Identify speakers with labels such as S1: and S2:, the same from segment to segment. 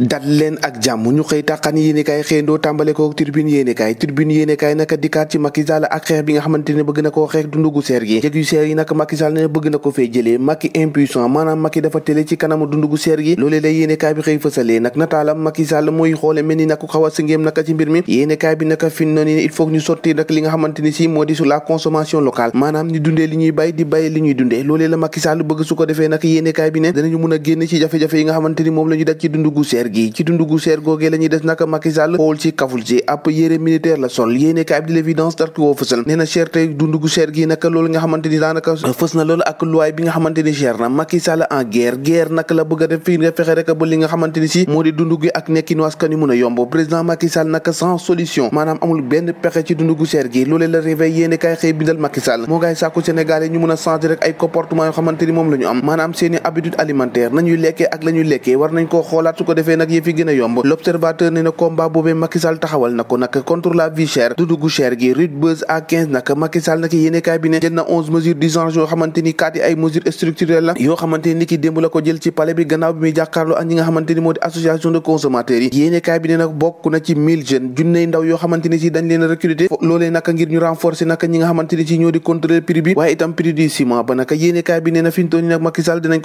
S1: dal leen ak jàmm ñu xëy tàqan yéenekaay xëyndoo tàmbale ko Tribune yéenekaay naka dikkaat ci Macky Sall ak xeex bi nga xamante ne bëgg na koo xeex dundu gu seer gi njëg yu seer yi naka Macky Sall ne bëgg na ko fee jëlee Macky impuissant maanaam Macky dafa télé ci kanamu dundu gu seer gi loolee la yéenekaay bi xëy fësalee nag nataalam Macky Sall mooy xoole mel ni naka xaw a sëngéem naka ci mbir mi yéenekaay bi naka fin noonu il faut ñu sotti nag li nga xamante ni si moo di sur la consommation locale maanaam ñu dundee li ñuy bay di bay li ñuy dundee loolee la Macky Sall bëgg su ko defee nag yéenekaay bi ne danañu mun a génn ci jafe-jafe yi nga xamante ni moom la ñu daj ci dundu gu seer gi ci dundu gu seer googee la ñuy des naka Macky Sall xool ci kaful ci ab yére militaire la sol yéenekaay bi di l'évidence tar ki woo fësal nee na cher tey dundu gu seer gi naka loolu nga xamante ni daanaka fës na loolu ak luwaay bi nga xamante ni cher na Macky Sall en guerre naka la bëgg a def fii nga fexe rek ba li nga xamante ni si moo di dundu gi ak nekkinu askan wi mun a yomb président Macky Sall naka sans solution maanaam amul benn pexe ci dundu gu seer gi loolee la réveil yéenekaay xëy bindal Macky Sall moo ngay sàkku Sénégalais ñu mun a changer rek ay comportement yoo xamante ni moom la ñu am maanaam seeni habitude alimentaire nañuy lekkee ak la ñuy lekkee war nañ koo xoolaat su ko defee nag yëf yi gën a yomb l'observateur ne na combat boobee Macky Sall taxawal na ko nag contre la vie chère dundu gu cher gi rude buzz à 15 nag Macky Sall nag yéenekaay bi ne jël na 11 mesures d'urgence yoo xamante ni 4 yi ay mesures structurelles la yoo xamante ni ki démb la ko jël ci palais bi gannaaw bi muy jàkkaarloo ak ñi nga xamante ni moo di association de consommateurs yi yéenekaay bi ne nag bokk na ci 1000 jeunes junney ndaw yoo xamante ni si dañ leen recruter loolee naka ngir ñu renforcer naka ñi nga xamante ni si ñoo di contrôler prix bi waaye itam prix du ciment ba naka yéenekaay bi ne na fintoon ni nag Macky Sall dinañ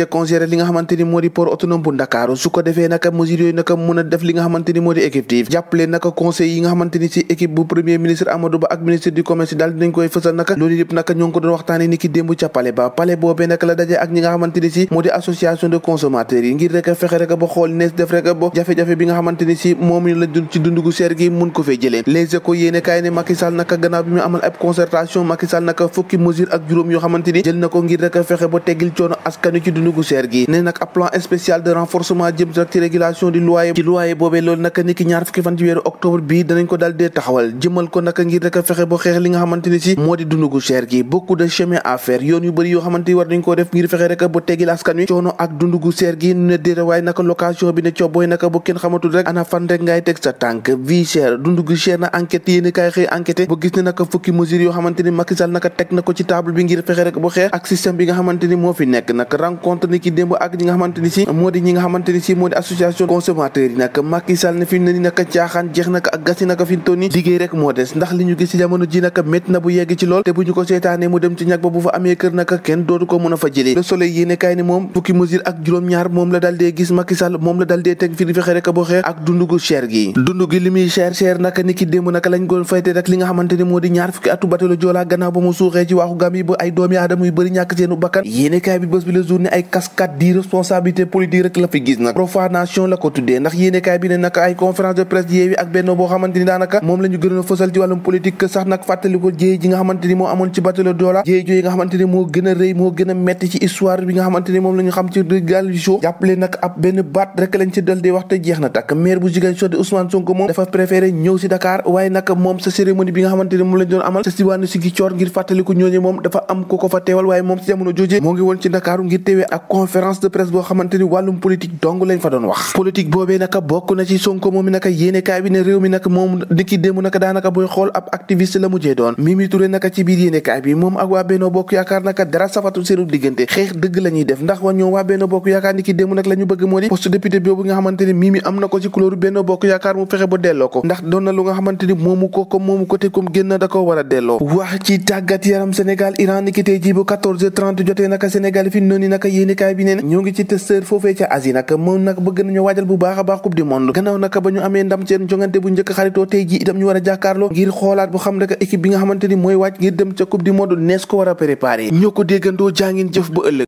S1: considérer li nga xamante ni moo di port autonome bu Ndakaaru su ko defee naka mesures yooyu naka mën a def li nga xamante ni moo di effectif jàppale naka conseil yi nga xamante ni si équipe bu premier ministre Amadou Ba ak ministre du commerce daal dinañ koy fësal naka loolu yëpp naka ñoo ngi ko doon waxtaane ni ki démb ca palais ba palais boobee naka la daje ak ñi nga xamante ni si moo di association de consommateurs yi ngir rek fexe rek ba xool nees def rek ba jafe-jafe bi nga xamante ni si moom la dund ci dundu gu seer gi mun ko fee jëlee les échos yéene kaay ne Macky Sall naka gannaaw bi mu amal ab concertation Macky Sall naka fukki mesure ak juróom yoo xamante ni jël na ko ngir rek fexe ba teggil coono askanu ci dundu gu seer gi ne nag ab plan spécial de renforcement jëm ci régulation du loyer ci loyer boobee loolu naka ni ki ñaar fukki fan ci weeru octobre bii danañ ko daal dee taxawal jëmal ko naka ngir rek fexe ba xeex li nga xamante ni si moo di dundu gu cher gi beaucoup de chemin à faire yoon yu bëri yoo xamante ni war nañ koo def ngir fexe rek ba teggil askan wi coono ak dundu gu cher gi nu ne déeta waaye naka location bi ne cobbooy naka bu kenn xamatul rek ana fan rek ngay teg sa tànk vie cher dundu gu cher na enquête yéeni kaay xëy enquêté ba gis ne naka fukki mesures yoo xamante ni Macky Sall naka teg na ko ci table bi ngir fexe rek ba xeex ak système bi nga xamante ni moo fi nekk nag rencontre ni ki démb ak ñi nga xamante ni si moo di ñi nga xamante ni si moo di association consommateurs yi nag Macky Sall ne fi ne ni naka caaxaan jeex naka ak gasi naka fi mu toll nii liggéey rek moo des ndax li ñu gis ci jamono ji naka métti na bu yegg ci lool te bu ñu ko seetaanee mu dem ci ñag ba bu fa amee kër naka kenn dootu ko mën a fa jëlee le soleil yéene kaay ni moom fukki mesure ak juróom-ñaar moom la dal dee gis Macky Sall moom la dal dee teg fi di fexe rek boo xeex ak dundu gu cher gi dundu gi li muy cher naka ni ki démb naka lañ doon fayte rek li nga xamante ni moo di ñaar fukki atu bateau Joola gannaaw ba mu suuxee ci waaxu Gàmbi ba ay doomi aadama yu bëri ñàkk seenu bakkan yéene kaay bi bés bi la journée ay cascade d'irresponsabilité politique rek la fi gis nag profanation la ko tuddee ndax yéene kaay bi ne naka ay conférence de presse Yewwi ak Benno boo xamante ni daanaka moom la ñu gënoon a fësal ci wàllum politique sax nag fàttali ko jéey ji nga xamante ni moo amoon ci bateau Joola jéey jooyu nga xamante ni moo gën a rëy moo gën a metti ci histoire bi nga xamante ni moom la ñu xam ci régal show jàppale nag ab benn baat rek lañ ci dal di wax te jeex na takk maire bu Ziguinchor di Ousmane Sonko moom dafa préféré ñëw si Dakar waaye nag moom sa cérémonie bi nga xamante ni moom lañ doon amal sa diwaanu Ziguinchor ngir fàttali ko ñooñu moom dafa am ko fa teewal waaye moom si jamono jooje moo ngi woon ci Dakar ngir teewee ak conférence de presse boo xamante ni wàllum politique dong lañ fa doon wax politique boobee naka bokk na ci Sonko moom mi naka yéene kaay bi ne réew mi nag moom niki démb naka daanaka booy xool ab activiste la mujjee doon Mimi Touré naka ci biir yéene kaay bi moom ak waa Benno Bokk Yaakaar naka dara safatul seenu diggante xeex dëgg la ñuy def ndax wa ñoom waa Benno Bokk Yaakaar niki démb nag la ñu bëgg moo di poste député boobu nga xamante ni Mimi am na ko ci couleur Benno Bokk Yaakaar mu fexe ba delloo ko ndax doon na lu nga xamante ni moomu ko te comme génn da ko war a delloo wax ci tàggat yaram Sénégal Iran niki tey ji bu 14h30 jotee naka Sénégal fi noonu naka yéene kaay bi neen ñoo ngi ci testeur foofee ca Asie naka moom nag bëgg nañu waajal bu baax a baax coupe du monde gannaaw naka ba ñu amee ndam seen jongante bu njëkk xaritoo tey ji itam ñu war a jàkkaarloo ngir xoolaat bu xam rek équipe bi nga xamante ni mooy waaj ngir dem ca coupe du monde nees ko war a préparer ñoo ko déggandoo jàngin jëf ba ëllëg